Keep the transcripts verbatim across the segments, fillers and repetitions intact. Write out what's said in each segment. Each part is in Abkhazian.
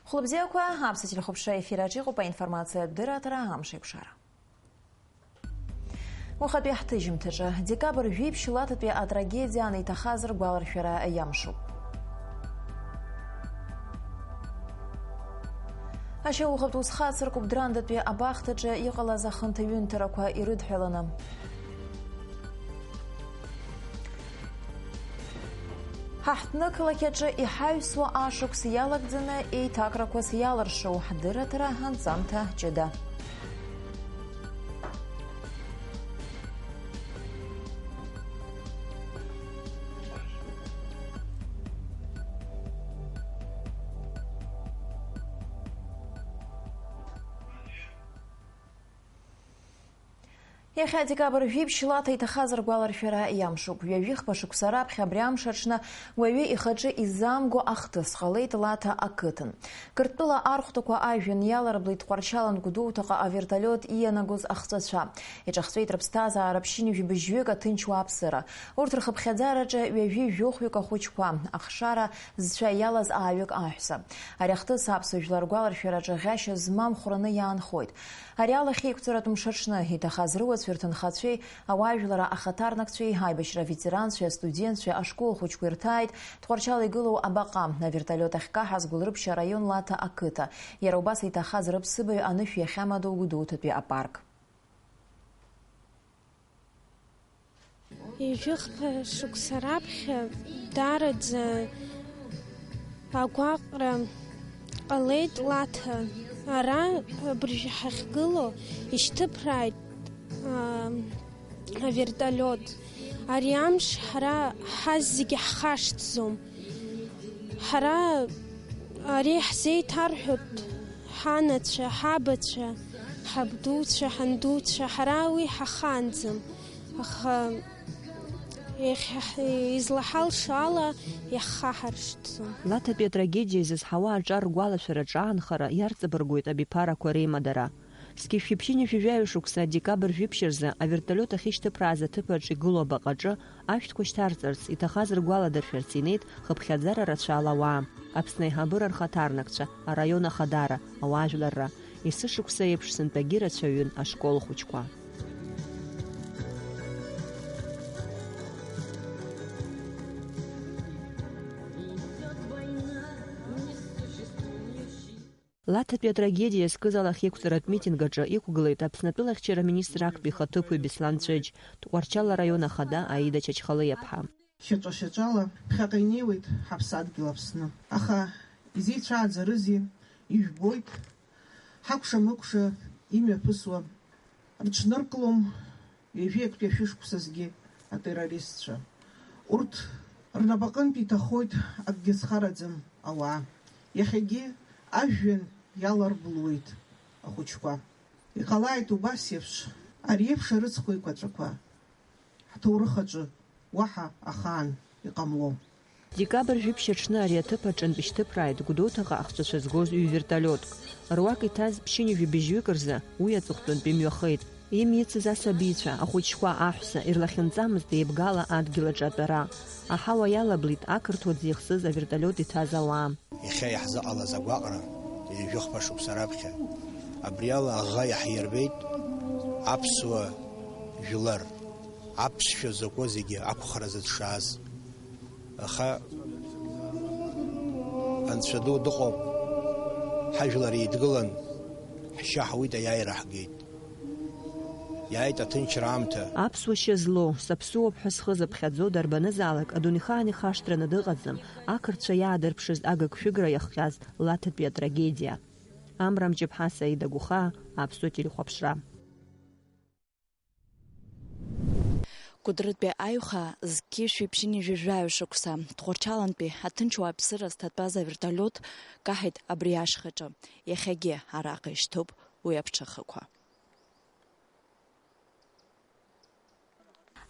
Хәлыбзиақәа, аԥсуа телехәаԥшра ефир аҿы иҟоуп аинформациатә дырраҭара Амш еиқәшара. Уахатәи ҳҭыжьымҭаҿы, декабр жәиԥшь Лаҭатәи атрагедиа аниҭахаз ргәаларшәара иамшуп. Ашьаухатә усхацыркуп Драндатәи абахҭаҿы иҟалаз ахынҭаҩынҭарақәа ирыдҳәаланы. Ҳаҳҭнықалақь аҿы иҳаҩсуа ашықәс иалагӡаны еиҭакрақәас иалыршоу ҳдырраҭара анҵамҭа ҷыда. Иахьа декабр жәиԥшь Лаҭа иҭахаз ргәаларшәара иамшуп. Ҩажәихԥа шықәса раԥхьа абри амш аҽны уаҩы ихаҿы изамго ахҭыс ҟалеит Лаҭа ақыҭан. Қырҭтәыла архәҭақәа ажәҩан иаларблит Тҟәарчалан Гәдоуҭаҟа авертолиот иианагоз ахҵәацәа. Иҿахҵәеит рыԥсҭазаара ԥшьынҩажәи быжьҩык аҭынч уааԥсыра. Урҭ рхыԥхьаӡараҿы ҩажәи жәохәҩык ахәыҷқәа, ахшара зцәа иалаз ааҩык аҳәса. Ари ахҭыс аԥсуа жәлар ргәаларшәараҿы ӷьашьа змам хәраны иаанхоит. Ари алахьеиқәҵаратә мшаҽны иҭахаз рыуацәеи рҭынхацәеи, ауаажәлара ахаҭарнакцәеи, аибашьра аветеранцәеи, астудентцәеи, ашкол хәыҷқәеи рҭааит Тҟәарчал игылоу абаҟа, авертолиот ахькаҳаз Гәылрыԥшь араион Лаҭа ақыҭа. Иара убас иҭахаз рыԥсыбаҩ анышә иахьамадоу Гәдоуҭатәи апарк. Ҩажәихԥа шықәса раԥхьа даараӡа агәаҟра ҟалеит Лаҭа. Ара абыржәы ҳахьгылоу ишьҭыԥрааит, аа, авертолиот. Ари амш ҳара ҳазегьы ҳхашҭӡом. Ҳара ари ҳзеиҭарҳәоит ҳанацәа, ҳабацәа, ҳабдуцәа, ҳандуцәа, ҳара уи ҳахаанӡам. Аха иахьа-, излаҳалшо ала иаҳхаҳаршҭӡом. Лаҭатәи атрагедиа изызҳауа аҿар ргәалашәараҿы аанхара иарҵабыргуеит абиԥарақәа реимадара. Зқьи жәшәи ԥшьынҩажәи жәаҩа шықәса декабр жәиԥшь рзы авертолиот ахьышьҭыԥрааз аҭыԥаҿ игылоу абаҟаҿы ашәҭқәа шьҭарҵарц иҭахаз ргәаладыршәарц инеит хыԥхьаӡара рацәала ауаа, Аԥсны аиҳабыра рхаҭарнакцәа, араион ахадара, ауаажәларра. Есышықәса еиԥш сынтәагьы рацәаҩын ашкол хәыҷқәа. Лаҭатәи атрагедиа иазкыз алахьеиқәҵаратә митинг аҿы иқәгылеит Аԥсны атәылахьчара министр актәи ихаҭыԥуаҩ Беслан Ҵәыџь, Тҟәарчал араион ахада Аида Чачхалиаԥҳа. Шьаҿа-шьаҿала ԥхьаҟа инеиуеит ҳаԥсадгьыл Аԥсны. Аха изеицәааӡарызеи, ижәбоит, ҳакәша-мыкәша имҩаԥысуа. Рыҽнырклом ҩажәи актәи ашәышықәсазгьы атеррористцәа. Урҭ рнапаҟынтә иҭахоит, акгьы зхараӡам ауаа. Иахьагьы ажәҩан иаларблуеит ахәыҷқәа. Иҟалааит убас еиԥш, ари еиԥш арыцхә еиқәаҵәақәа ҳҭоурых аҿы уаҳа ахаан иҟамло. Декабр жәиԥшь аҽны ари аҭыԥ аҿынтә ишьҭыԥрааит Гәдоуҭаҟа ахҵәацәа згоз ҩ-вертолиотк. Руак иҭаз ԥшьынҩажәи быжьҩык рзы уи аҵыхәтәантә имҩахеит. Имицыз асабицәа, ахәыҷқәа, аҳәса, ирлахьынҵамызт еибгала адгьыл аҿы атәара. Аҳауа иалаблит ақырҭуа ӡы ихсыз авертолиот иҭаз ауаа. Иахьа иаҳзыҟалаз агәаҟра, ҩажәихԥа шықәса раԥхьа, абри ала аӷа иаҳирбеит аԥсуа жәлар, аԥсшәа закәу зегьы ақәхаразы дшааз. Аха Анцәа ду дыҟоуп, ҳажәлар еидгылан, ҳшьа ҳауит, аиааира ҳгеит. Иааит аҭынчра аамҭа. Аԥсуа шьа злоу, саԥсуоуп ҳәа схы зыԥхьаӡо дарбанызаалак адунеихаан ихашҭраны дыҟаӡам, ақырҭцәа иаадырԥшыз агыгшәыгра иахҟьаз Лаҭатәи атрагедиа. Амра Мҷыԥҳа, Саида Гәыхаа, Аԥсуа телехәаԥшра. Кәыдрытәи аиҩхаа зқьи жәшәи ԥшьынҩажәи жәаҩа шықәса, Тҟәарчалантәи аҭынч уааԥсыра зҭатәаз авертолиот каҳаит абри ашьхаҿы. Иахьагьы араҟа ишьҭоуп уи аԥҽахақәа.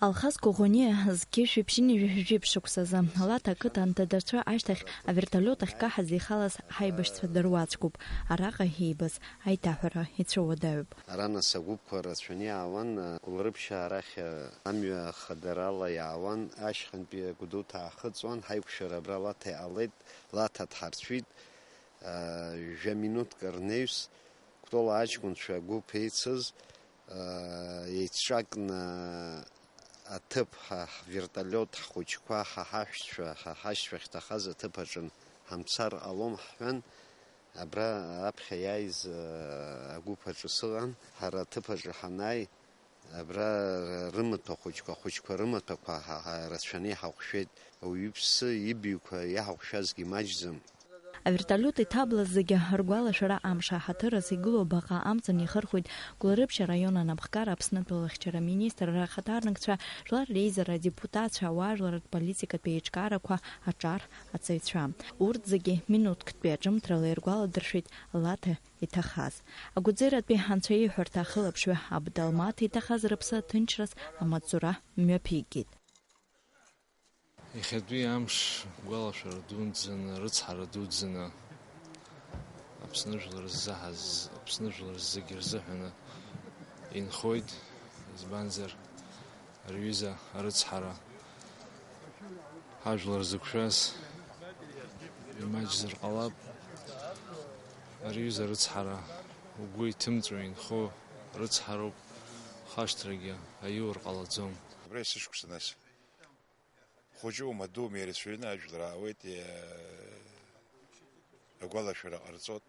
Алхас Коӷониа зқьи жәшәи ԥшьынҩажәи жәиԥшь шықәсазы Лаҭа ақыҭан дадырцәа ашьҭахь авертолиот ахькаҳаз ихалаз ҳаибашьцәа дыруаӡәкуп. Араҟа иибаз аиҭаҳәара ицәыуадаҩуп. Ара нас агәыԥқәа рацәаны иаауан, Гәылрыԥшьаа рахь амҩа хадарала иаауан, ашьхантәи Гәдоуҭа аахыҵуан, ҳаиқәшәара абра Лаҭа иҟалеит, Лаҭа дҳарцәит. Жәа минуҭк рнаҩс Кәтол аҷкәынцәа агәыԥ еицыз, еицҿакны аҭыԥ, ҳа ҳвертолиот, ҳхәыҷқәа, ҳа ҳаҳәшьцәа, ҳа ҳашьцәа ахьҭахаз аҭыԥ аҿы ҳамцар ҟалом ҳҳәан, абра аԥхьа иааиз агәыԥ аҿы сыҟан. Ҳара аҭыԥ аҿы ҳанааи, абра рымаҭәа хәыҷқәа, ахәыҷқәа рымаҭәақәа ҳа-, ҳа-, рацәаны иҳахәшәеит. Ауаҩы иԥсы ибаҩқәа иаҳахәшәазгьы маҷӡам. Авертолиот иҭаблыз зегьы ргәалашәара амш аҳаҭырас игылоу баҟа амҵан ихырхәеит Гәылрыԥшь араион анапхгара, Аԥснытәи алахьчара аминистрра ахаҭарнакцәа, жәлар реизара адепутатцәа, ауаажәларратә политикатә еиҿкаарақәа, аҿар аҵаҩцәа. Урҭ зегьы минуҭктәи аҿымҭрала иргәаладыршәеит Лаҭа иҭахаз. Агәыӡератәи анцәа иҳәарҭа ахылаԥшҩы Абдалмаҭ иҭахаз рыԥсы аҭынчраз амаҵзура мҩаԥигеит. Иахьатәи амш гәалашәара дуӡӡаны, рыцҳара дуӡӡаны Аԥсны жәлар ззаҳаз, Аԥсны жәлар зегьы рзыҳәаны инхоит, избанзар, рҩыза арыцҳара ҳажәлар зықәшәаз имаҷзар ҟалап, рҩыза арыцҳара угәы иҭымҵәо инхо рыцҳароуп, хашҭрагьы аиур ҟалаӡом. Абра есышықәса нас. Хәыҷума, дума ирацәаҩны ажәлар аауеит, иа-, агәалашәара ҟарҵоит,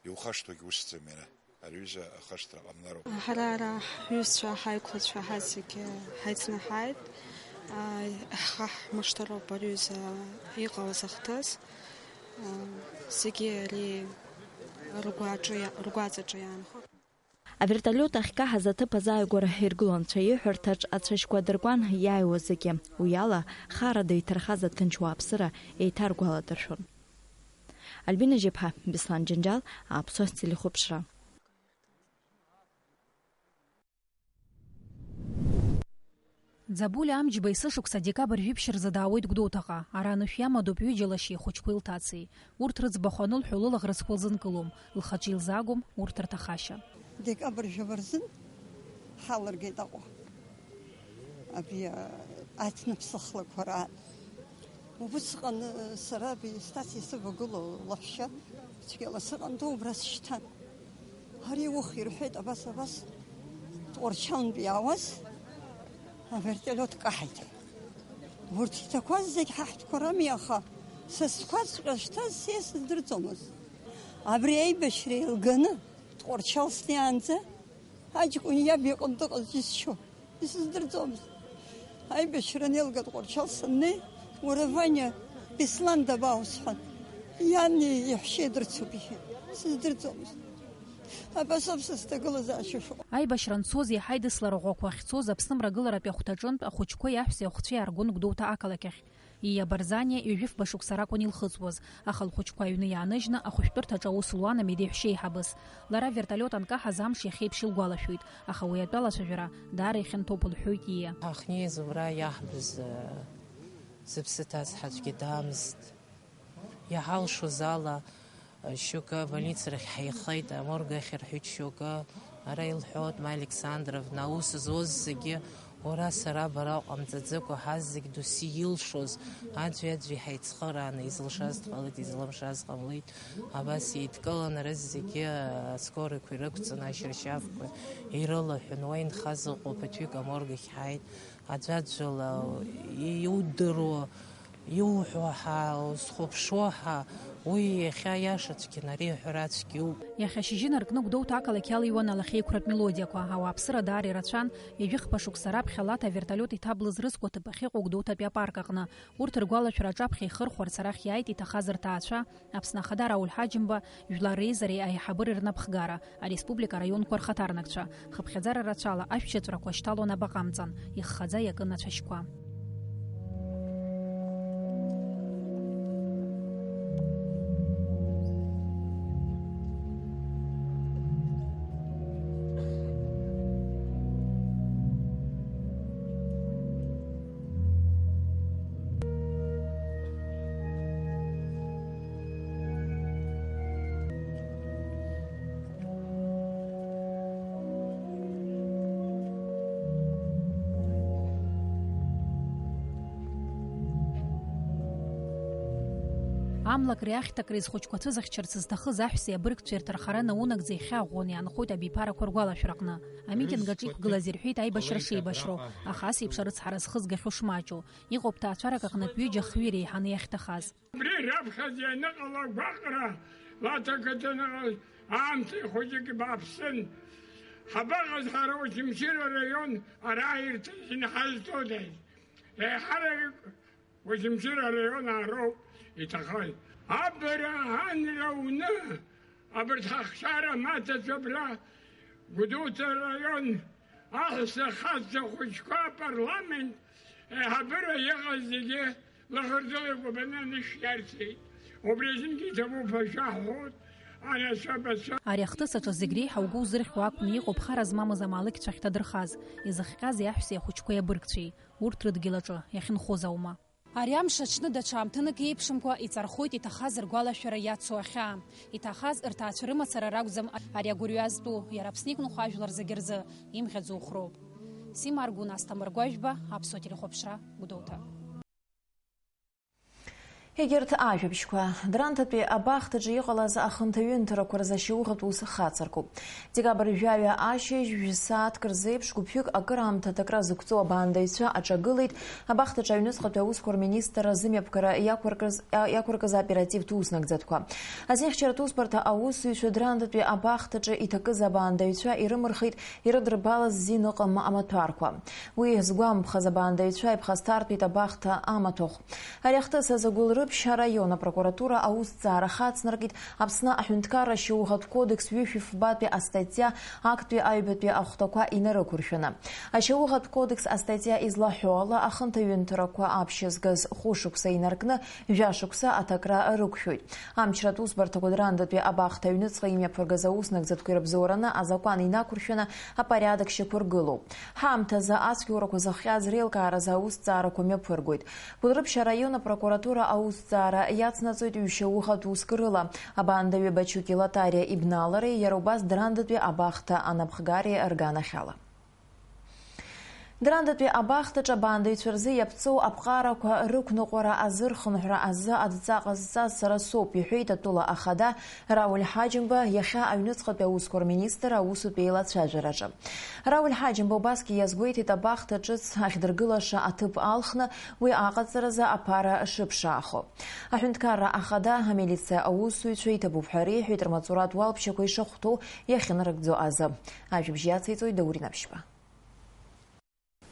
иухашҭуагь усӡам иара. Ари аҩыза ахашҭра ҟамлароуп. Ҳара ара ҳҩызцәа, ҳаиқәлацәа, ҳазегьы ҳаицны ҳааит. Ааи, ҳхаҳмышҭароуп ари аҩыза иҟалаз ахҭыс. Ааи, зегьы ари ргәаҿы иа-, ргәаҵаҿы иаанхоит. Авертолиот ахькаҳаз аҭыԥ азааигәара иргыло анцәа иҳәарҭаҿ ацәашьқәа адыркуан иааиуаз зегьы. Уи ала, харада иҭархаз аҭынч уааԥсыра еиҭаргәаладыршәон. Альбина Жьеԥҳа, Беслан Џьанџьал, Аԥсуа телехәаԥшра. Ӡабули Амҷба есышықәса декабрь жәиԥшь рзы даауеит Гәдоуҭаҟа. Ара анышә иамадоуп ҩыџьа лашьеи хәыҷқәеи лҭацеи. Урҭ рыӡбахә анылҳәо лылаӷырӡқәа лзынкылом, лхаҿы илзаагом урҭ рҭахашьа. Декабрь жәаба рзын ҳалыргеит Аҟәа. Абри, а, аҭныԥсахлақәа раан. Убысҟан, э, сара абри сҭаца исывагылоу лаҳәшьа цәгьала сыҟан, убра сшьҭан. Ари ухә ирҳәеит, абас, абас, Тҟәарчалнтә иаауаз авертолиот каҳаит. Урҭ иҭақәаз зегь ҳаҳтәқәа рами, аха са стәқәаҵәҟьа шьҭаз сеи сыздырӡомызт. Абри аибашьра еилганы Тҟәарчал снеиаанӡа аҷкәын иаб иҟны дыҟаз џьысшьо. Исыздырӡомызт. Аибашьра анеилга Тҟәарчал саннеи, уара, Ваниа, Беслан дабаау сҳәан. Иани иаҳәшьеи дрыцуп иҳәеит. Сыздырӡомызт. Абас ауп са сҭагылазаашьа шыҟоу. Аибашьра анцоз иаҳа идыслар ӷәӷәақәа ахьцоз Аԥсны мрагыларатәи ахәҭаҿынтә ахәыҷқәеи аҳәсеи ахәцәеи иааргон Гәдоуҭа ақалақь ахь. Ииа Барзаниа ҩажәифба шықәса ракәын илхыҵуаз, аха лхәыҷқәа аҩны иааныжьны ахәышәтәырҭаҿы аус луан амедеиҳәшьеиҳабыс. Лара аверталиот анкаҳаз амш иахьеиԥш илгәалашәоит, аха уи атәалацәажәара даара ихьанҭоуп лҳәоит Ииа. Ҳахьнеиз убра иаҳбыз, э, зыԥсы ҭаз ҳаӡәгьы даамызт. Иҳалшоз ала, шьоукы абольница рахь ҳаихеит, аморг ахь рҳәеит шьоукы, ара илҳәоит, ма Александровна, аус зуаз зегьы, уара, сара, бара ҟамҵаӡакәа, ҳазегь досу илшоз, аӡәи-аӡәи ҳаицхырааны, изылшаз дҟалеит, излымшаз ҟамлеит, абас еидкыланы, рызегьы аскорақәа ирықәҵаны, ашьыршьафқәа ирылаҳәын, уа инхаз ыҟоуп, ԥыҭҩык аморг ахь ҳааит, аӡәаӡәала иудыруа, иуҳәо ҳа, узхәаԥшуа ҳа, уи иахьа иашацәгьан, ари аҳәара цәгьоуп. Иахьа ашьыжьы инаркны Гәдоуҭа ақалақь алыҩуан алахьеиқәратә мелодиақәа. Ауааԥсыра даара ирацәан, ҩажәи хԥа шықәса раԥхьа Лаҭа аверталиот иҭаблыз рызқәа аҭыԥ ахьыҟоу Гәдоуҭатәи апарк аҟны. Урҭ ргәалашәара аҿаԥхьа ихырхәарц арахь иааит иҭахаз рҭаацәа, Аԥсны Ахада Рауль Ҳаџьымба, Жәлар Реизареи аиҳабыреи рнапхгара, ареспублика араионқәа рхаҭарнакцәа, хыԥхьаӡара рацәала ашәшьыҵәрақәа шьҭалон абаҟа амҵан, иххаӡа иакын ацәашьқәа. Амлакреи ахьҭакреи зхәыҷқәа цәызыхьчарц зҭахыз аҳәсеи абыргцәеи рҭархара наунагӡа ихьаа ӷәӷәаны иаанхоит абиԥарақәа ргәалашәараҟны. Амитинг аҿы иқәгылаз ирҳәеит аибашьра шеибашьроу, аха ас еиԥш арыцҳара зхызгахьоу шмаҷу. Иҟоуп ҭаацәарак аҟнытә ҩыџьа хҩы иреиҳаны иахьҭахаз. Убри раԥхьаӡа ианыҟало агәаҟра, Лаҭа ақыҭаныҟаз аамҭеи хәыҷык бааԥсын. Ҳабаҟаз ҳара Очамчыра араион арааирҭазин ҳазҭодаз? Еиҳарак Очамчыра араион аароуп иҭахаз. Абра анра уны, абарҭ ҳахшара амаҭацәа абра Гәдоуҭа араион аҳәса хаццәа хәыҷқәа апарламент еиҳабыра иҟаз зегьы лаӷырӡыла икәабаны анышә иарҭеит. Убри азынгьы иҭабуп ҳәа шәаҳҳәоит, анацәа-бацәа. Ари ахҭыс аҿы зегь реиҳа угәы узырхьуа акәны иҟоуп хара змамыз амаалықьцәа ахьҭадырхаз, изыхҟьази аҳәсеи ахәыҷқәеи абыргцәеи, урҭ рыдгьыл аҿы иахьынхоз аума. Ари амш аҽны даҽа аамҭанык еиԥшымкәа иҵархоит иҭахаз ргәалашәара иацу ахьаа. Иҭахаз рҭаацәа рымацара ракәӡам ари агәырҩа зтәу, иара Аԥсны иқәынхо ажәлар зегьы рзы имӷьаӡо ухроуп. Сима Аргәын, Асҭамыр Гәажәба, Аԥсуа телехәаԥшра, Гәдоуҭа. Егьырҭ ажәабжьқәа. Дранҭатәи абахҭаҿы иҟалаз ахынҭаҩынҭарақәа рзы ашьауӷатә ус хацыркуп. Декабр жәаҩа ашьыжь, жәсааҭк рзеиԥш, гәыԥҩык акыраамҭа аҭакра зықәҵоу абаандаҩцәа аҿагылеит абахҭаҿы аҩныҵҟатәи аусқәа рминистрра зымҩаԥгара иақәыркыз, иақәыркыз аоперативтә уснагӡатәқәа. Азинхьчаратә усбарҭа аусзуҩцәа Дранҭатәи абахҭаҿы иҭакыз абаандаҩцәа ирымырхит ирыдырбалаз зин ыҟам амаҭәарқәа. Уи згәамԥхаз абаандаҩцәа иԥхасҭартәит абахҭа амаҭәахә. Ари ахҭыс азы Гәылрыԥшь араион апрокуратура аусҭҵаара хацнаркит Аԥсны аҳәынҭқарра ашьауӷатә кодекс ҩышәи фбатәи астатиа актәи аҩбатәи ахәҭақәа инарықәыршәаны. Ашьауӷатә кодекс астатиа излаҳәо ала, ахынҭаҩынҭарақәа аԥшьызгаз хәышықәса инаркны, жәашықәса аҭакра рықәшәоит. Амчратә усбарҭақәа Дранҭатәи абахҭа аҩныҵҟа имҩаԥыргаз ауснагӡатәқәа ирыбзоураны азакәан инақәыршәаны апариадак шьақәыргылоуп. Ҳаамҭазы ацәгьоурақәа зыхҟьаз реилкааразы аусҭҵаарақәа мҩаԥыргоит. Гәылрыԥшь араион апрокуратура аусҭҵаара иацнаҵоит ҩ-шьауӷатә уск рыла, абаандаҩы Бачуки Лотариа ибналареи иара убас Дранҭатәи абахҭа анапхгареи рганахьала. Дранҭатәи абахҭаҿы абаандаҩцәа рзы иаԥҵоу аԥҟарақәа рықәныҟәара азырхынҳәра азы адҵа ҟазҵаз сара соуп, иҳәеит атәыла ахада Рауль Ҳаџьымба иахьа аҩныҵҟатәи аусқәа рминистр аусутә еилацәажәараҿы. Рауль Ҳаџьымба убасгьы иазгәеиҭеит абахҭа ҿыц ахьдыргылаша аҭыԥ алхны уи аҟаҵаразы аԥара шыԥшаахо. Аҳәынҭқарра ахада амилициа аусзуҩцәа иҭабуп ҳәа реиҳәеит рмаҵуратә уалԥшьақәа ишахәҭоу иахьынарыгӡо азы. Ажәабжь иациҵоит Даур Инаԥшьба.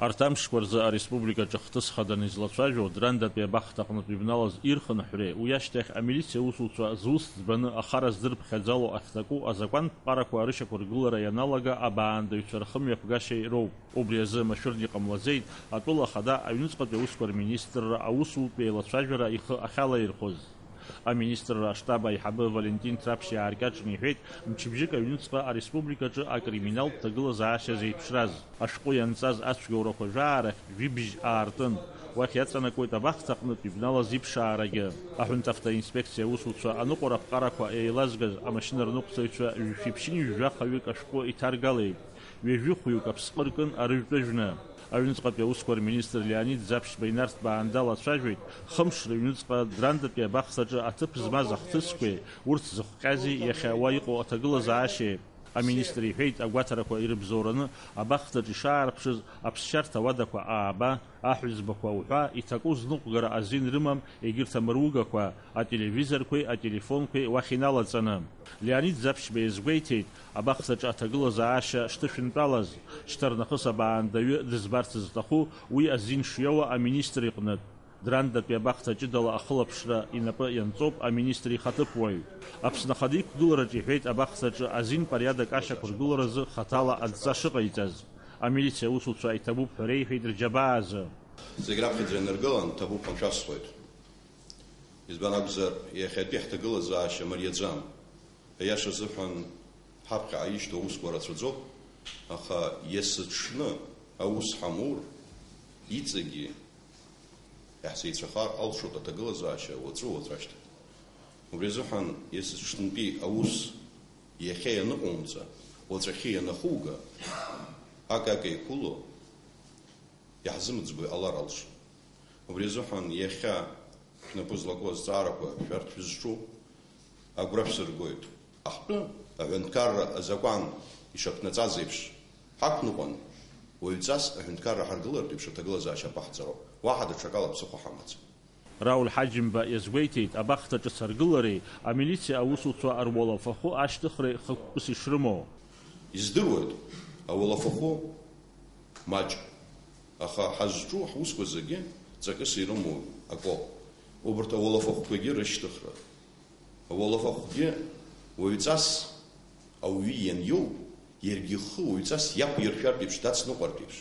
Арҭ амшқәа рзы ареспубликаҿы хҭыс хаданы излацәажәо, Драндатәи абахҭаҟнытә ибналаз ирхынҳәреи, уи ашьҭахь амилициа аусуцәа зус ӡбаны ахара здырԥхьаӡало ахьҭаку азакәантә ԥҟарақәа рышьақәыргылара ианалага абаандаҩцәа рхымҩаԥгашьеи роуп. Убри азы машәырны иҟамлаӡеит атәыла ахада аҩныҵҟатәи аусқәа рминистрра аусутә еилацәажәара ихы ахьалаирхәыз. Аминистрра аштаб аиҳабы Валентин Ҭраԥшь иааркьаҿны иҳәеит, мчыбжьык аҩныҵҟа ареспубликаҿы акриминалтә ҭагылазаашьа зеиԥшраз. Ашәҟәы ианҵаз ацәгьоурақәа жәаарахь жәибжь аартын. Уахь иаҵанакуеит абахҭаҟнытә ибналаз иԥшаарагьы. Аҳәынҭ автоинспекциа аусуцәа аныҟәара аԥҟарақәа еилазгаз амашьынарныҟәцаҩцәа жәшәи ԥшьынҩажәи жәаха ҩык ашәҟәы иҭаргалеит. Ҩажәи хәҩык аԥсҟы ркын арыжәтәыжәны. Аҩныҵҟатәи аусқәа рминистр Леонид Ӡаԥшьба инарҭбаан далацәажәеит, хымш рыҩныҵҟа Драндатәи абахҭаҿы аҭыԥ змаз ахҭысқәеи, урҭ зыхҟьази, иахьа уа иҟоу аҭагылазаашьеи. Аминистр иҳәеит, агәаҭарақәа ирыбзоураны абахҭаҿ ишаарԥшыз аԥсшьарҭа уадақәа ааба, аҳәызбақәа уҳәа, иҭаку зныҟәгара азин рымам егьырҭ амыругақәа, ателевизорқәеи ателефонқәеи уахь иналаҵаны. Леонид Ӡаԥшьба иазгәеиҭеит, абахҭаҿы аҭагылазаашьа шҭышәынтәалаз, шьҭарнахыс абаандаҩы дызбарц зҭаху уи азин шиоуа аминистр иҟнытә. Драндатәи абахҭа ҷыдала ахылаԥшра инапы ианҵоуп аминистр ихаҭыԥуаҩ. Аԥсны Ахада иқәгылараҿы иҳәеит абахҭаҿы азин париадак ашьақәыргыларазы хаҭала адҵа шыҟаиҵаз. Амилициа аусуцәа иҭабуп ҳәа реиҳәеит рџьабаа азы. Зегь раԥхьаӡа инаргылан, ҭабуп ҳәа шәасҳәоит. Избан акәзар, иахьатәи ҳҭагылазаашьа мариаӡам. Аиаша азыҳәан, ҳаԥхьаҟа ишьҭоу аусқәа рацәаӡоуп, аха есыҽны аус ҳамур, иҵегьы иаҳзеицәахар алшоит аҭагылазаашьа уаҵәы-уаҵәашьҭахь. Убри азыҳәан, есыҽнытәи аус иахьа ианыҟоумҵа, уаҵәахьы ианахуга, акака еиқәыло, иаҳзымӡбо иҟалар алшоит. Убри азыҳәан, иахьа Шәнапы злаку азҵаарақәа шәарҭ шәызҿу агәра шәсыргоит. Ахтәы аҳәынҭқарра азакәан ишаԥнаҵаз еиԥш, ҳақәныҟәан, уаҩҵас аҳәынҭқарра ҳаргылартә еиԥш аҭагылазаашьа аԥаҳҵароуп. Уаҳа даҽакала ԥсыхәа ҳамаӡам. Рауль Ҳаџьымба иазгәеиҭеит, абахҭаҿы саргылареи амилициа аусуцәа руалафахәы ашьҭыхреи хықәкыс ишрымоу. Издыруеит, ауалафахәы маҷ, аха ҳазҿу ҳусқәа зегьы ҵакыс ирымоу акоуп. Убарҭ ауалафахәқәагьы рышьҭыхра. Ауалафахәгьы уаҩҵас ауаҩы ианиоу, иаргьы ихы уаҩҵас иақәиршәартә еиԥш, дацныҟәартә еиԥш.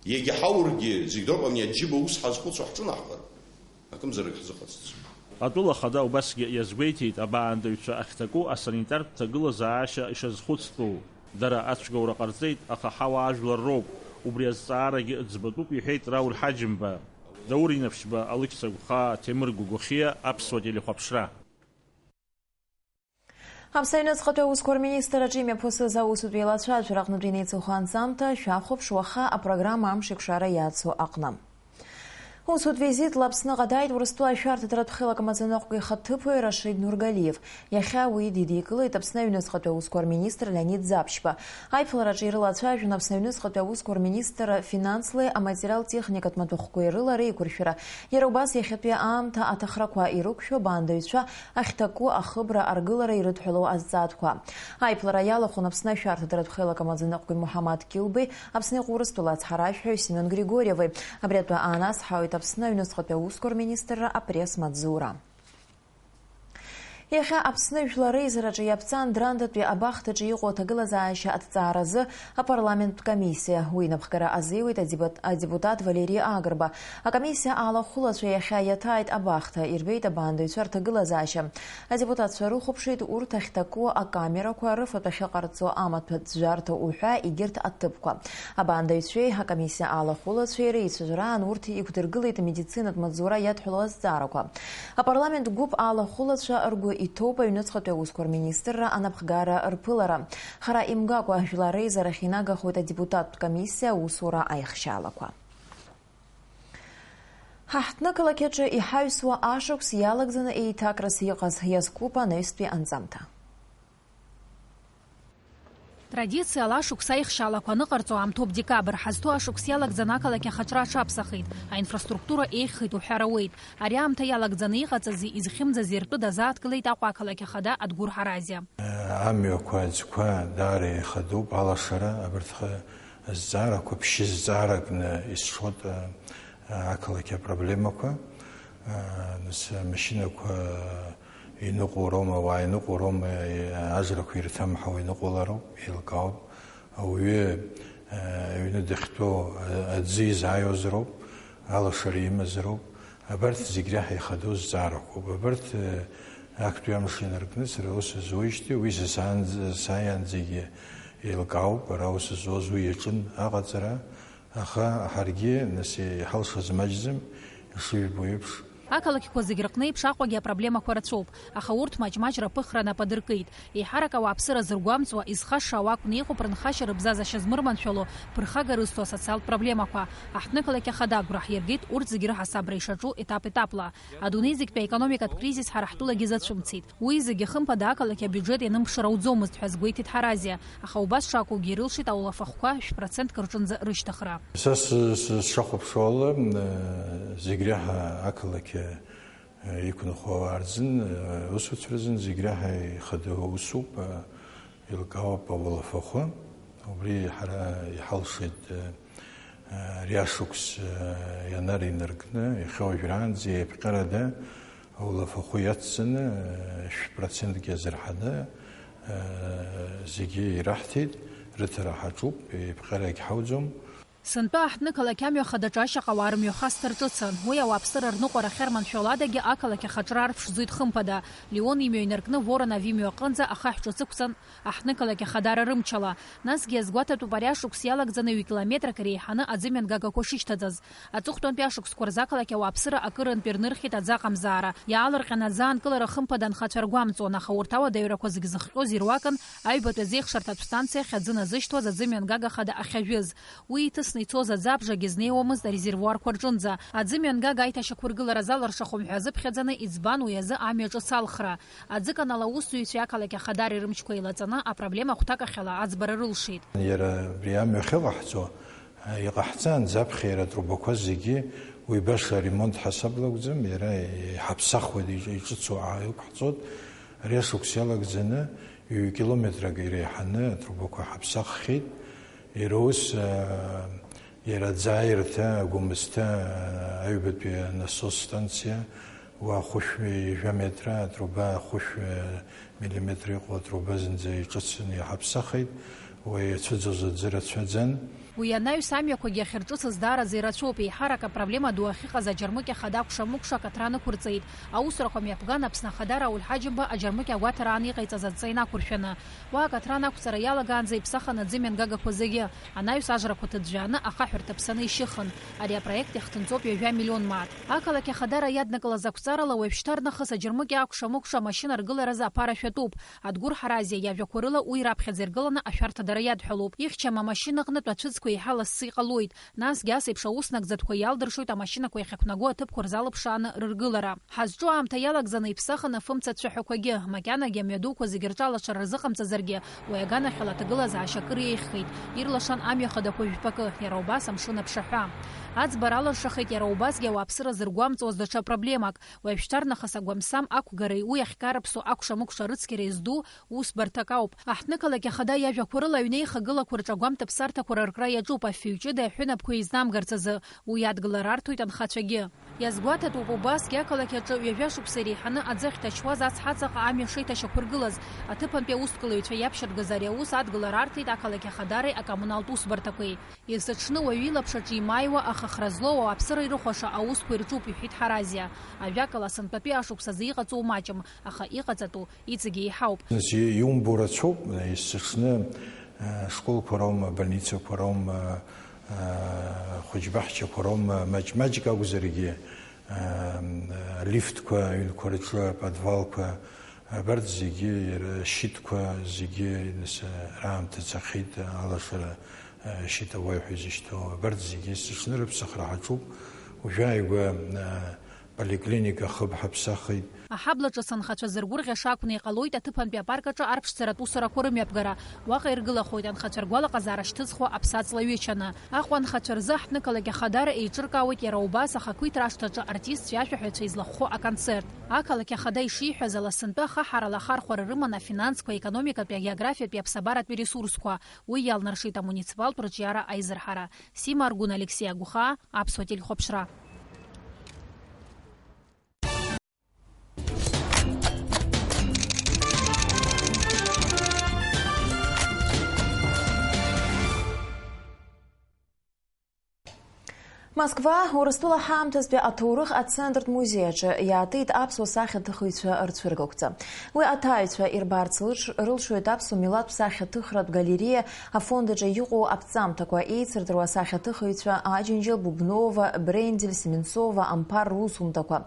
Иагьа ҳаургьы, зегь дроуп, ани аџьыба ус ҳазхәыцуа ҳҿынаҳхар, акымзарак ҳзыҟаҵаӡом. Атәыла ахада убасгьы иазгәеиҭеит, абаандаҩцәа ахьҭаку асанитартә ҭагылазаашьа ишазхәыцтәу. Дара ацәгьоура ҟарҵеит, аха ҳауаажәлар роуп, убри азҵаарагьы ӡбатәуп, иҳәеит Рауль Ҳаџьымба. Даур Инаԥшьба, Алықьса Гәхаа, Ҭемыр Гәыгәхиа, Аԥсуа телехәаԥшра. Аԥсны аҩныҵҟатәи аусқәа рминистрраҿы имҩаԥысыз аусутә еилацәажәара аҟнытә инеиҵыху анҵамҭа шәахәаԥш уаха апрограмма амш еиқәшара иацу аҟны. Усутә визитла Аԥсныҟа дааит Урыстәыла ашәарҭадаратә хеилак амаӡаныҟәгаҩ ихаҭыԥуаҩ Рашид Нургалиев. Иахьа уи дидикылеит Аԥсны аҩныҵҟатәи аусқәа рминистр Леонид Ӡаԥшьба. Аиԥылараҿы ирылацәажәон Аԥсны аҩныҵҟатәи аусқәа рминистр финанслеи аматериал-техникатә маҭәахәқәеи рылареи еиқәыршәара, иара убас иахьатәи аамҭа аҭахрақәа ирықәшәо абаандаҩцәа ахьҭаку ахыбра аргылара ирыдҳәалоу азҵаатәқәа. Аиԥылара иалахәын Аԥсны ашәарҭадаратә хеилак амаӡаныҟәгаҩ Муҳаммад Килбеи, Аԥсны иҟоу Урыстәыла ацҳаражәҳәаҩ Семион Григорьеви. Абри атәы ааназҳауеит Аԥсны аҩныҵҟатәи аусқәа рминистрра апресс-маҵзура. Иахьа Аԥсны жәлар реизараҿы иаԥҵан Драндатәи абахҭаҿы иҟоу аҭагылазаашьа аҭҵааразы апарламенттә комиссиа. Уи инапхгара азиуеит адебат-, адепутат Валери Агрба. Акомиссиа алахәылацәа иахьа иаҭааит абахҭа, ирбеит абаандаҩцәа рҭагылазаашьа. Адепутатцәа рыхәаԥшит урҭ ахьҭаку акамерақәа, рыфатә ахьыҟарҵо амаҭәа ӡәӡәарҭа уҳәа егьырҭ аҭыԥқәа. Абаандаҩцәеи акомиссиа алахәылацәеи реицәажәараан урҭ иқәдыргылеит амедицинатә маҵзура иадҳәалоу азҵаарақәа. Апарламент гәыԥ алахәылацәа ргәы иҭоуп аҩныҵҟатәи аусқәа рминистрра анапхгара рԥылара. Хара имгакәа, жәлар реизарахь инагахоит адепутаттә комиссиа аусура аихшьаалақәа. Ҳаҳҭнықалақь аҿы иҳаҩсуа ашықәс иалагӡаны еиҭакрас иҟаз иазкуп анаҩстәи анҵамҭа. Традициала ашықәс аихшьаалақәа аныҟарҵо аамҭоуп декабр, ҳазҭоу ашықәс иалагӡаны ақалақь ахаҿра аҽаԥсахит, аинфраструктура еиӷьхеит уҳәар ауеит. Ари аамҭа иалагӡаны иҟаҵази изхьымӡази ртәы дазааҭгылеит Аҟәа ақалақь ахада Адгәыр Ҳаразиа. Амҩақәа, аӡқәа даара еихадоуп, алашара, абарҭ ха-, азҵаарақәа ԥшьызҵааракны исшоит, а, ақалақь апроблемақәа. А, нас амашьынақәа иныҟәо роума, ауаа иныҟәо роума, ажрақәа ирҭамҳауа иныҟәалароуп, еилкаауп. Ауаҩы, а, аҩны дахьтәоу, а, аӡы изааиуазароуп, алашара имазароуп. Абарҭ зегь реиҳа ихадоу зҵаарақәоуп. Абарҭ, э, актәи амш инаркны сара аус зуеижьҭеи, уи са саанӡ-, сааиаанӡагьы еилкаауп, ара аус зуаз уи иаҿын аҟаҵара, аха ҳаргьы, нас, иҳалшаз маҷӡам, ишыжәбо еиԥш. Ақалақьқәа зегь рҟны еиԥш Аҟәагьы апроблемақәа рацәоуп, аха урҭ маҷ-маҷ раԥыхра нап адыркит. Еиҳарак ауааԥсыра зыргәамҵуа, изхашшаауа акәны иҟоуп рынхашьа-рыбзазашьа змырманшәало ԥырхага рызҭо асоциалтә проблемақәа. Аҳҭнықалақь ахада агәра ҳиргеит урҭ зегьы рыҳасабра ишаҿу етап-етапла. Адунеи зегьтәи аекономикатә кризис ҳара ҳтәылагьы изацәымцеит. Уи зегьы, хымԥада, ақалақь абиуџьет ианымԥшыр ауӡомызт ҳәа азгәеиҭеит Ҳаразиа, аха убас шакәугьы ирылшеит аулафахәқәа шә-процентк рҿынӡа рышьҭыхра. Са сы-, сы-, сшахәаԥшуала, э, зегь реиҳа ақалақь, э, иқәынхо ауаа рзын, э, аусуцәа рзын зегь реиҳа ихадоу усуп, э, еилкаауп ауалафахәы. Убри ҳара иҳалшеит, э, э, ари ашықәс, э, ианар инаркны, иахьа уажәраанӡа еиԥҟьарада аулафахәы иацҵаны, э, шә-процентк иазырҳаны, э, зегьы ираҳҭеит, рыҭара ҳаҿуп, еиԥҟьарагь ҳауӡом. Сынтәа аҳҭнықалақь амҩа хадаҿы ашьаҟа ауаа рымҩахасҭа рҿыцын. Уи ауааԥсыра рныҟәара ахьарманшәалоу адагьы ақалақь ахаҿра арԥшӡоит хымԥада. Леон имҩа инаркны Воронов имҩа аҟынӡа ахаҳә ҿыц ықәҵан аҳҭнықалақь ахадара рымчала. Насгьы иазгәаҭатәуп ари ашықәс иалагӡаны ҩ-километрак иреиҳаны аӡы мҩангагақәа шышьҭаӡаз. Аҵыхәтәантәи ашықәсқәа рзы ақалақь ауааԥсыра акыр анпирнырхьеит аӡы аҟамзаара. Иаалырҟьаны аӡы аанкылара хымԥада анхацәа ргәамҵуан, аха урҭ ауадаҩрақәа зегь зыхҟьоз ируакын аҩбатәи азеихшарҭатә станциахь аӡы назышьҭуаз аӡы мҩангага хада ахьажәыз. Уи иҭысны ицоз аӡы абжагьы знеиуамызт арезервуарқәа рҿынӡа. Аӡы мҩангага аиҭашьақәыргылара залыршахом ҳәа азыԥхьаӡаны, иӡбан уи азы амҩа ҿыц алхра. Аӡыканал аусзуҩцәеи ақалақь ахадареи рымчқәа еилаҵаны, апроблема хәҭакахьала аӡбара рылшеит. Иара абри амҩа ахьыҟаҳҵо, иҟаҳҵаанӡа аԥхьа иара атрубақәа зегьы уи баша аремонт ҳасабла акәӡам, иара иҳаԥсахуеит, иҿ-, иҿыцу ааиқәҳҵоит. Ари ашықәс иалагӡаны ҩ-километрак иреиҳаны атрубақәа ҳаԥсаххьеит. Иара ус, аа, иара аӡы ааирҭа, агәмызҭа, аа, аҩбатәи анасос станциа, уа хәышә ҩажәа метра атруба, хәышә миллиметр иҟоу атруба зынӡа иҿыцын иҳаԥсахит, уа ицәыӡыз аӡы рацәаӡан. Уи анаҩс амҩақәагьы ахьырҿыцыз даараӡа ирацәоуп, еиҳарак апроблема ду ахьыҟаз аџьармыкьа хада акәша-мыкәша акаҭра нықәырҵеит. Аусурақәа мҩаԥган Аԥсны Ахадара Ауль Ҳаџьымба аџьармыкьа агәаҭараан иҟаиҵаз адҵа инақәыршәаны. Уа акаҭра анақәҵара иалагаанӡа иԥсахын аӡы мҩангагақәа зегьы, анаҩс ажрақәа ҭыӡәӡәааны ахаҳә рҭаԥсаны ишьыхын. Ари апроект иахҭынҵоуп ҩажәа миллион мааҭ. Ақалақь Ахадара иаднакылаз ақәҵарала уажәшьҭарнахыс аџьармыкьа акәша-мыкәша амашьына аргыларазы аԥара шәатәуп. Адгәыр Ҳаразиа иажәақәа рыла уи раԥхьаӡа иргыланы ашәарҭадара иадҳәалоуп. Ихьчам амашьынаҟнытә ацәыӡқәа еиҳа лассы иҟалоит. Насгьы ас еиԥш аус нагӡатәқәа иалдыршоит амашьынақәа иахьақәнаго аҭыԥқәа рзалыԥшааны рыргылара. Ҳазҿу аамҭа иалагӡаны иԥсахын афымца цәаҳәақәагьы, макьанагьы амҩадуқәа зегьы рҿы алашара рзыҟамҵазаргьы, уи аганахьала аҭагылазаашьа акыр еиӷьхеит, ирлашан амҩа хадақәа жәпакы, иара убас амшын аԥшаҳәа. Аӡбара алыршахеит иара убасгьы ауааԥсыра зыргәамҵуаз даҽа проблемак, уажәшьҭарнахыс агәамсам ақәгареи уи ахькарыԥсо акәша-мыкәша рыцқьареи зду усбарҭак ауп. Аҳҭнықалақь ахада иажәақәа рыла аҩнеихагылақәа рҿы агәамҭаԥсарҭақәа раркра иаҿуп, афҩы ҷыда аҳәынаԥқәа еизнамгарц азы, уи адгылара арҭоит анхацәагьы. Иазгәаҭатәуп убасгьы ақалақь аҿы ҩажәа шықәса иреиҳаны аӡы ахьҭачуаз ацҳа аҵаҟа амҩа шеиҭашьақәыргылаз, аҭыԥантәи аусҭгылаҩцәа иаԥшьыргаз ари аус адгылара арҭеит ақалақь ахадареи акоммуналтә усбарҭақәеи. Есыҽны уаҩы илаԥш аҿы имааиуа, ахыхра злоу ауааԥсыра ирыхәаша аусқәа ирҿуп, иҳәеит Ҳаразиа. Ажәакала, сынтәатәи ашықәс азы иҟаҵоу маҷым, аха иҟаҵатәу иҵегьы еиҳауп. Нас и-, иумбо рацәоуп, есыҽны, э, школқәа роума, больницақәа роума, э, хәыҷбаҳчақәа роума, маҷ-маҷк акәзаргьы, э, алифтқәа, аҩнқәа рҿы, аподвалқәа, абарҭ зегьы, иара, ашьытқәа зегьы, нас, раамҭа цахьеит, алашара, э, щитовой ҳәа изышьҭоу, абарҭ зегьы есыҽны рыԥсахра ҳаҿуп. Уажәы ааигәа, э, Поликлиника хыб ҳаԥсахит. Аҳаблаҿы санхацәа зыргәырӷьаша акәны иҟалоит аҭыԥантәи апарк аҿы арԥшӡаратә усурақәа рымҩаԥгара. Уаҟа иргылахоит анхацәа ргәалаҟазаара шьҭызхуа аԥсаҵла ҩычаны. Аҟәа анхацәа рзы аҳҭнықалақь ахадара еиҿыркаауеит иара убас ахақәиҭра ашҭаҿы артистцәеи ашәаҳәаҩцәа излахәхо аконцерт. Ақалақь ахада ишиҳәаз ала, сынтәа ахаҳарала ахархәара рыман афинансқәа, аекономикатәи, агеографиатәи, аԥсабаратәи ресурсқәа. Уи иалнаршеит амуниципалтә рҿиара аизырҳара. Сима Аргәын, Алексей Агәхаа, Аԥсуа телехәаԥшра. Москва, Урыстәыла ҳаамҭазтәи аҭоурых ацентртә музеи аҿы иаатит аԥсуа сахьаҭыхыҩцәа рцәыргақәҵа. Уи аҭааҩцәа ирбарц лыш-, рылшоит аԥсуа милаҭтә сахьаҭыхратә галериа афонд аҿы иҟоу аԥҵамҭақәа, еицырдыруа асахьаҭыхыҩцәа Аџьынџьал, Бубнова, Брендель, Семенцова, Амԥар русумҭақәа.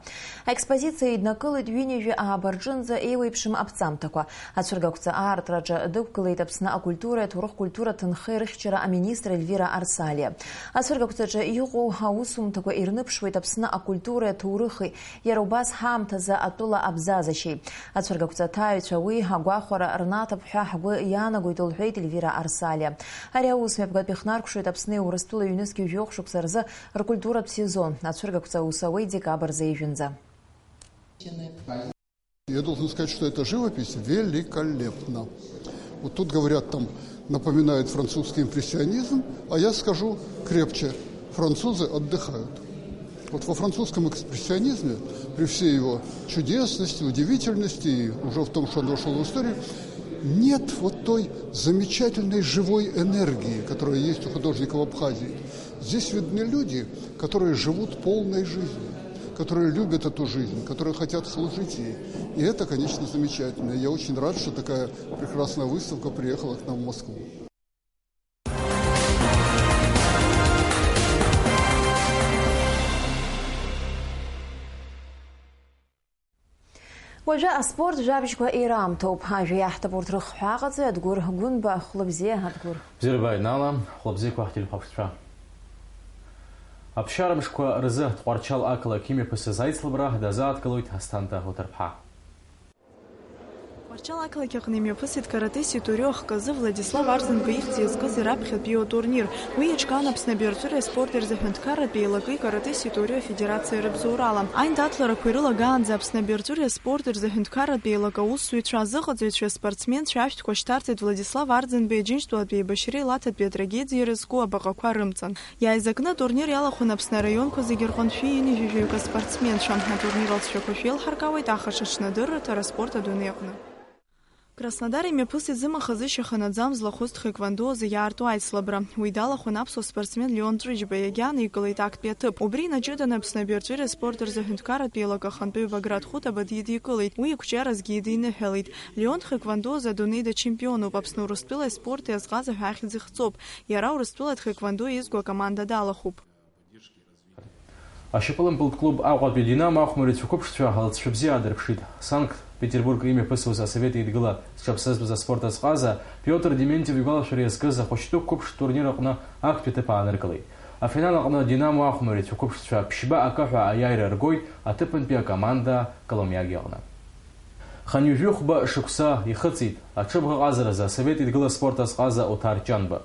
Аекспозициа иднакылеит ҩынҩажәи ааба рҿынӡа еиуеиԥшым аԥҵамҭақәа. Ацәыргақәҵа аартраҿы дықәгылеит Аԥсны акультуреи аҭоурых-культура ҭынхеи рыхьчара аминистр Ельвира Арсалиа. Ацәыргақәҵаҿы иҟоу аусумҭақәа ирныԥшуеит Аԥсны акультуреи аҭоурыхи, иара убас ҳаамҭазы атәыла абзазашьеи. Ацәыргақәҵа аҭааҩцәа уи агәахәара рнаҭап ҳәа ҳгәы иаанагоит, лҳәеит Ельвира Арсалиа. Ари аус мҩаԥгатә ихнаркәшоит Аԥсни Урыстәылеи ҩнызқьи жәохә шықәса рзы ркультуратә сезон. Ацәыргақәҵа аус ауеит декабр зеижәынӡа. Я должен сказать, что эта живопись великолепна. Вот тут говорят, там напоминает французский импрессионизм, а я скажу крепче: французы отдыхают. Вот во французском экспрессионизме, при всей его чудесности, удивительности и уже в том, что он вошёл в историю, нет вот той замечательной живой энергии, которая есть у художников Абхазии. Здесь видны люди, которые живут полной жизнью, которые любят эту жизнь, которые хотят служить ей. И это, конечно, замечательно. Я очень рад, что такая прекрасная выставка приехала к нам в Москву. Уажәы аспорт жәабжьқәа ираамҭоуп. Ажәа иаҳҭап урҭ рыхҳәааҟаҵаҩ Адгәыр Гәынба. Хәлыбзиа, Адгәыр. Бзиара бааит, Нала. Хәлыбзиақәа ҳтелехәаԥшцәа. Аԥсшьара мшқәа рзы Тҟәарчал ақалақь имҩаԥысыз аицлабра дазааҭгылоит Асҭанда Уҭарԥҳа. Тҟәарчал ақалақь аҟны имҩаԥысит каратэ ситорио ахкызы Владислав Арӡынба ихьӡ иазкыз раԥхьатәи атурнир. Уи иаҿкаан Аԥсны абиарҵәыреи аспорти рзы аҳәынҭқарратә еилакеи каратэ ситорио афедерациеи рыбзоурала. Аиндаҭларақәа ирылагаанӡа Аԥсны абиарҵәыреи аспорти рзы аҳәынҭқарратә еилак аусзуҩцәа, азыҟаҵаҩцәеи аспортсменцәеи ашәҭқәа шьҭарҵеит Владислав Арӡынбеи Аџьынџьтәылатәи еибашьреи лаҭатәи атрагедиеи ирызку абаҟақәа рымҵан. Иааизакны атурнир иалахәын Аԥсны араионқәа зегьы рҟынтә шәи ҩынҩажәи жәаҩык аспортсменцәа. Атурнир алҵшәақәа шәеилҳаркаауеит ахаҿы аҽны адырраҭара аспорт адунеи аҟны. Краснодар имҩаԥысит зымаха-зышьаха наӡам злахәыз тхэквондо азы иаарту аицлабра. Уи далахәын аԥсуа спортсмен Леон Ҵәыџьба, иагьааникылеит актәи аҭыԥ. Убри инаҷыданы Аԥсны абиарҵәыреи аспорти рзы аҳәынҭқарратә еилак ахантәаҩы Баграт Хәыта Бадиа дикылеит, уи иқәҿиаразгьы идиныҳәалеит. Леон тхэквондо азы адунеи дачемпионуп, Аԥсны Урыстәылеи аспорти азҟаза ҳәа ахьӡ ихҵоуп. Иара Урыстәылатә тхэквондо еизго акоманда далахәуп. Ашьапылампылтә клуб Аҟәатәи Динамо ахәмарҩцәа қәыԥшцәа алҵшәа бзиа аадырԥшит. Санкт-Петербург имҩаԥысуаз Асовет Еидгыла зҽаԥсазтәыз аспорт азҟаза Пиотр Дементиев игәалашәара иазкыз ахәыҷтәы қәыԥш турнир аҟны актәи аҭыԥ ааныркылеит. Афинал аҟны Динамо ахәмарҩцәа қәыԥшцәа ԥшьба акы ҳәа аиааира ргоит аҭыԥантәи акоманда Коломиаги аҟны. Хынҩажәи хәба шықәса ихыҵит аҽыбӷаҟазаразы Асовет Еидгыла аспорт азҟаза Оҭар Ҷанба.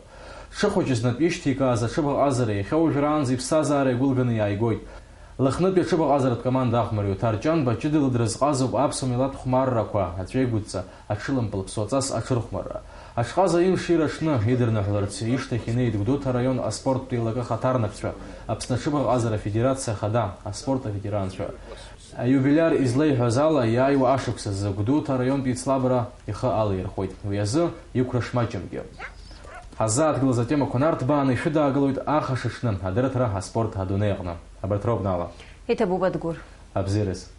Дшыхәыҷыз знатә ишьҭикааз аҽыбӷаҟазара иахьа уажәраанӡа иԥсҭазаара игәылганы иааигоит. Лыхнытәи аҽыбӷаҟазаратә команда ахәмарҩы Оҭар Ҷанба ҷыдала дрызҟазоуп аԥсуа милаҭ хәмаррақәа аҵәеигәыдҵа, аҽылампыл ԥсуаҵас аҽырхәмарра. Аҽҟаза имшира аҽны идырныҳәаларц ишьҭахь инеит Гәдоуҭа араион аспорттә еилакы ахаҭарнакцәа, Аԥсны аҽыбӷаҟазара афедерациа ахада, аспорт аветеранцәа. Аиубилиар излеиҳәаз ала, иааиуа ашықәс азы Гәдоуҭа араионтә еицлабра ихы алаирхәеит. Уи азы иқәра шмаҷымкгьы. Ҳаззааҭгылаз атемақәа нарҭбааны ишәыдаагалоит ахаҽыҽны адырраҭара аспорт адунеи аҟны. Абарҭ роуп, Нала. Иҭабуп, Адгәыр. Абзиараз.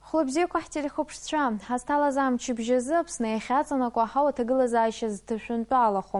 Хәлыбзиақәа ҳтелехәаԥшцәа, ҳазҭалаз амчыбжь азы Аԥсны иахьаҵанакуа аҳауа аҭагылазаашьа зҭышәынтәалахо.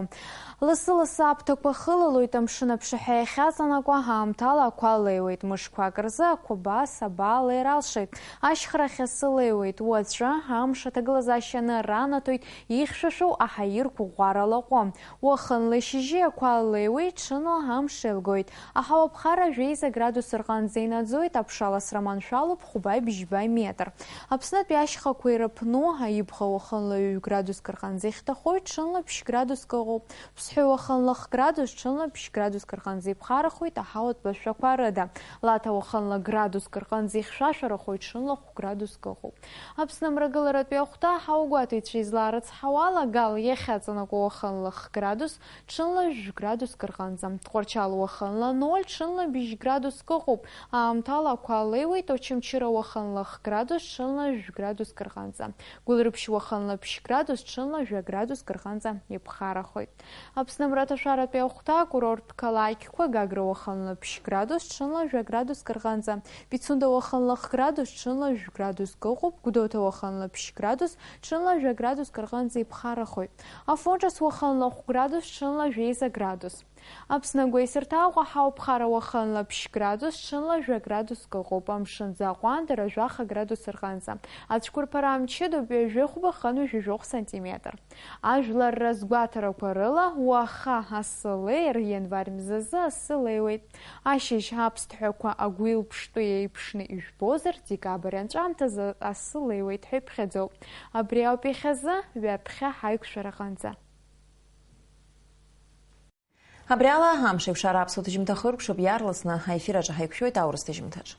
Лассы-лассы аԥҭақәа хылалоит, амшын аԥшаҳәа иахьаҵанакуа, аамҭала ақәа леиуеит, мышқәак рзы ақәабаа сабаа леир алшоит. Ашьхарахь асы леиуеит, уаҵәы амш аҭагылазаашьа аныранаҭоит, ихьшәашәоу аҳаирқәа ӷәӷәара лаҟәы. Уахынла ишьыжьы ақәа леиуеит, ҽынла амш еилгоит. Аҳауа ԥхара жәеиза градус рҟынӡа инаӡоит, аԥшаласра маншәалоуп хәба-бжьба метр. Аԥснытәи ашьхақәа ирыԥну, аибӷа уахынла ҩ градуск рҟынӡа ихьҭахоит, ҽынла ԥшь градуск ыҟоуп. Ԥсҳәы уахынла х градус, ҽынла ԥшь градуск рҟынӡа иԥхарахоит аҳауатә лашәақәа рыда. Лаҭа уахынла градуск рҟынӡа ихьшәашәарахоит, ҽынла хә градуск ыҟоуп. Аԥсны амрагыларатәи ахәҭа аҳауагәаҭаҩцәа излаарыцҳауала, Гал иахьаҵанакуа уахынла х градус, ҽынла жәә градуск рҟынӡа. Тҟәарчал уахынла ноль, ҽынла бжь градуск ыҟоуп. Аамҭала ақәа леиуеит, Очамчыра уахынла х градус, ҽынла жәә градуск рҟынӡа. Гәылрыԥшь уахынла ԥшь градус, ҽынла жәа градуск рҟынӡа иԥхарахоит. Аԥсны амраҭашәаратәи ахәҭа акурорттә қалақьқәа, Гагра уахынла ԥшь градус, ҽынла жәа градуск рҟынӡа. Пицунда уахынла х градус, ҽынла жәә градуск ыҟоуп. Гәдоуҭа уахынла ԥшь градус, ҽынла жәа градуск рҟынӡа иԥхарахоит. Афон ҿыц уахынла хә градус, ҽынла жәеиза градус. Аԥсны агәеисырҭа Аҟәа аҳауа ԥхара уахынла ԥшь градус, ҽынла жәа градуск ыҟоуп, амшын аӡы аҟәандара жәаха градус рҟынӡа. Ацәқәырԥара мчыдоуп, ҩажәи хәба хынҩажәи жәохә сантиметр. Ажәлар разгәаҭарақәа рыла, уаха асы леир, ианвар мзазы асы леиуеит. Ашьыжь аԥсҭҳәақәа агәил ԥштәы еиԥшны ижәбозар, декабрь анҵәамҭазы асы леиуеит ҳәа иԥхьаӡоуп. Абри ауп иахьазы, ҩаԥхьа ҳаиқәшәараҟынӡа. Абри ала, амш еиқәшара аԥсуа ҭыжьымҭа хыркәшап, иаарласны аефир аҿы ҳаиқәшәоит аурыс ҭыжьымҭаҿ.